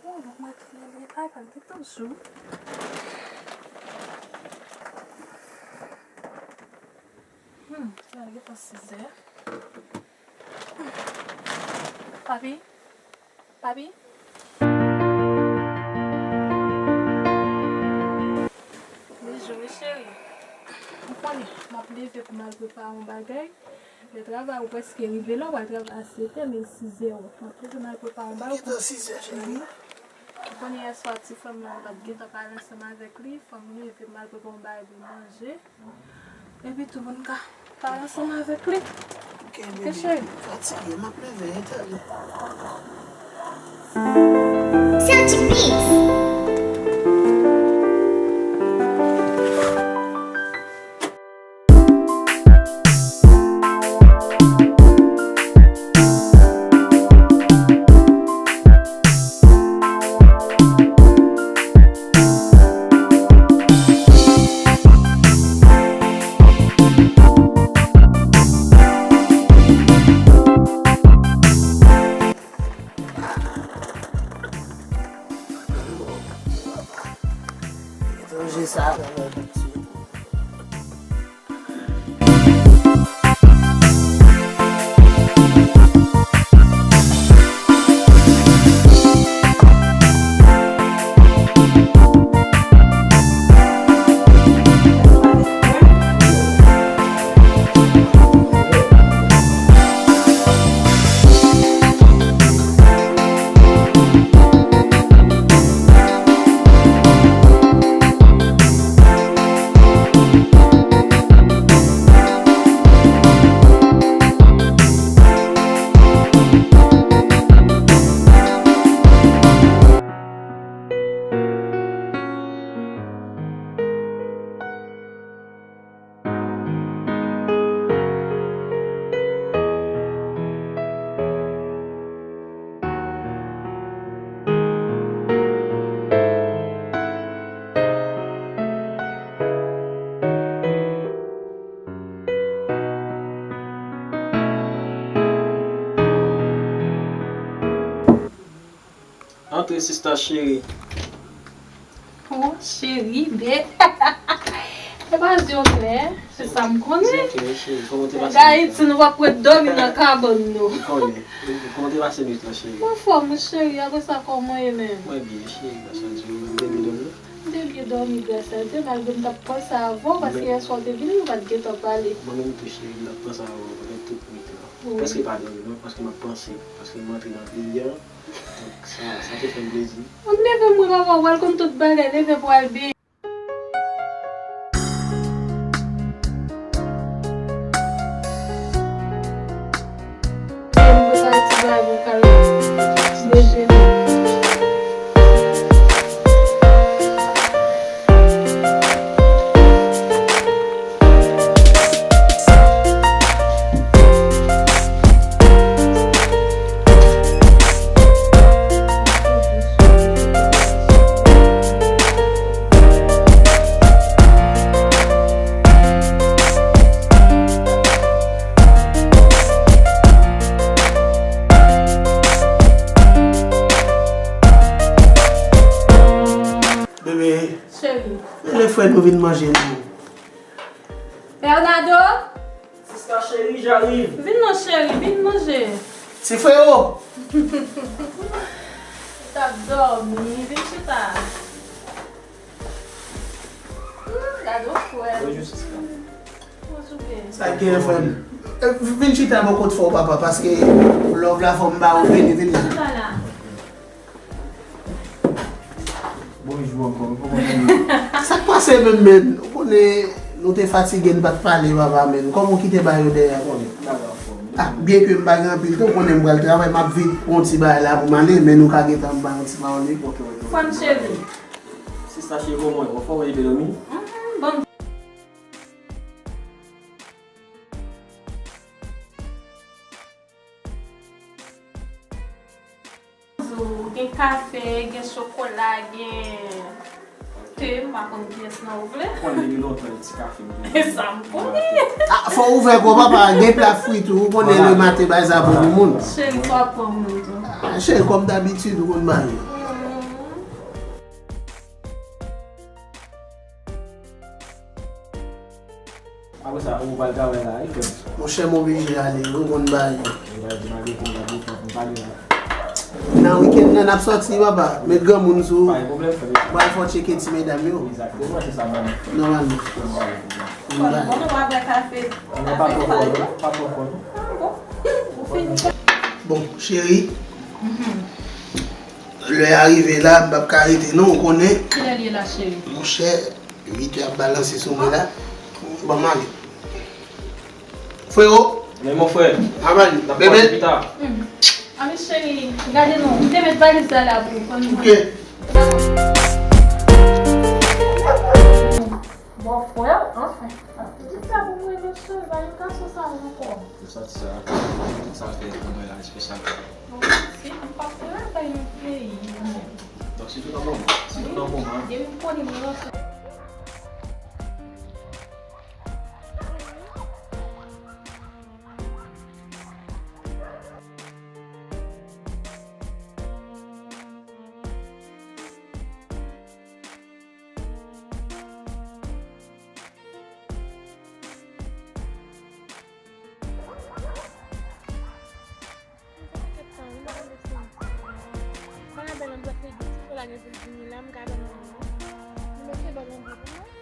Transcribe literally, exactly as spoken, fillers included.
Bon, mwen te leve, ay, pa gen toujou. Hmm, la gentan sizè. Papi? Papi? Bonjou, wi, cheri. Ou konnen, m ap leve pou m al prepare yon bagay. Lè travay ou prèske rive la, ou pral travay a sèt è, men sizè, w ap leve m al prepare yon bagay. Gentan sizè, cheri. Mhm. Ou konnen yèswa ti frè m nan, m pa t gentan pale ansanm avèk li, fò m leve m al prepare yon bagay pou manje. Epi tou pou n ka pale ansanm avèk li. Ok, bebe, cheri. M fatige, m ap leve, e tande. Selchik Beats. Etranje sa. Antre, sista cheri. Oh, cheri, bè. E pa je w klè, se sa m konnen. Nèg Ayiti, nou p ap ret dòmi nan kabann nou. M konnen. Kòman te pase nwit lan, cheri? Anfòm, wi, cheri, apre sa, kòman w ye menm? Mwen byen, cheri, gras a Dye, ou menm, byen dòmi? M te byen dòmi, gras a Dye, malgre m t ap panse avè w, paske yèswa w te vini, nou pa t gentan pale. Mwen menm tou, cheri, m t ap panse avè w pandan tout nwit lan. Wi. Prèske pa dòmi non, paske m ap panse, paske m antre nan peyi a. Donk, sa, sa te fè m plezi. Ann leve, mwen, papa, w pral konn tout bagay, leve pou al byen. Mwen prepare ti bagay pou kal dejene. Cheri. Rele frè nou vin manje non. Bernardo! Sista cheri, j'arrive. Vin non, cheri, vin manje. Ti freo! Ou t ap dòmi, vin chita. Hmm, gade yon frè. Bonjou, sista. Bonjou, byen. Sa k gen, frè m? Eh, vin chita bò kot frè w, papa, paske love la fò m ba ou, vini, vin la. Chita la. Bonjou ankò, kòman nou ye? Sa k pase menm, menm? Ou konnen nou te fatige, n pa t pale, papa, menm. Kòman w kite bagay yo dèyè a, konnen? Bagay anfòm. Ah, byen ke m pa gen anpil tan, ou konnen m pral travay, m ap vin pran yon ti bagay la pou m ale, men nou ka gentan ba yon ti pawòl, wi. Ok, ok, ok. Frè m cheri. Sista cheri, kòman w ye? Anfòm, ou rive dòmi? Mhm, bon. Gen kafe, gen chokola, gen te, m pa konn kiyès nan ou vle. Ou konn depi lontan, ti kafe m toujou. Sa m konnen. Ah, fò w ouvè kò, papa, gen pla fri tou, ou konnen le maten, bay sa pou moun. Cheri, fò w pran moun tou. Ah, cheri, kòm dabitid, ou konn bagay. Mm. Apre sa, ou pral travay la, wi, frè m? Monchè, m oblije ale, wi, ou konn bagay yo. Ou pral di malgre ke m pa gen tan pou m pale la. Nan wikenn nan, n ap sòti, papa. Met granmoun sou ou. Pa gen pwoblèm, frè m. Pral fè w tcheke ti medam yo. Egzakteman, se sa, ban m. Nòmalman. Bon, bon, nou pa bwè kafe. Non, pa twò fò, non. Pa twò fò, non. Ah, bon. Ou fini. Bon, cheri. Mhm. Lè a rive la, m p ap ka rete, non, ou konnen. Kilè l ye la, cheri? Monchè, uit è ap balanse sou mwen la. Ban m ale. Freo. Men mon frè. N ap ale. N ap pale pita. Hmm. Ami cheri, gade non, m te met valiz la la pou ou, fò nou. Ok. Bon, frè, anfen. Tout sa pou mwen, mesye, pa yon gason sa ankò. Ou santi sa, tout sa fè pou mwen la, espesyal. Bon, si m pa travay yon peyi, mwen. Donk, si tout an bon, si tout an bon, mwen. Depi m konnen mwen lanse. Mwen la bèl ann bloke di ti fè la gen pou l vini la, m ka ban l yon. Li mete ban l yon gou pou mwen.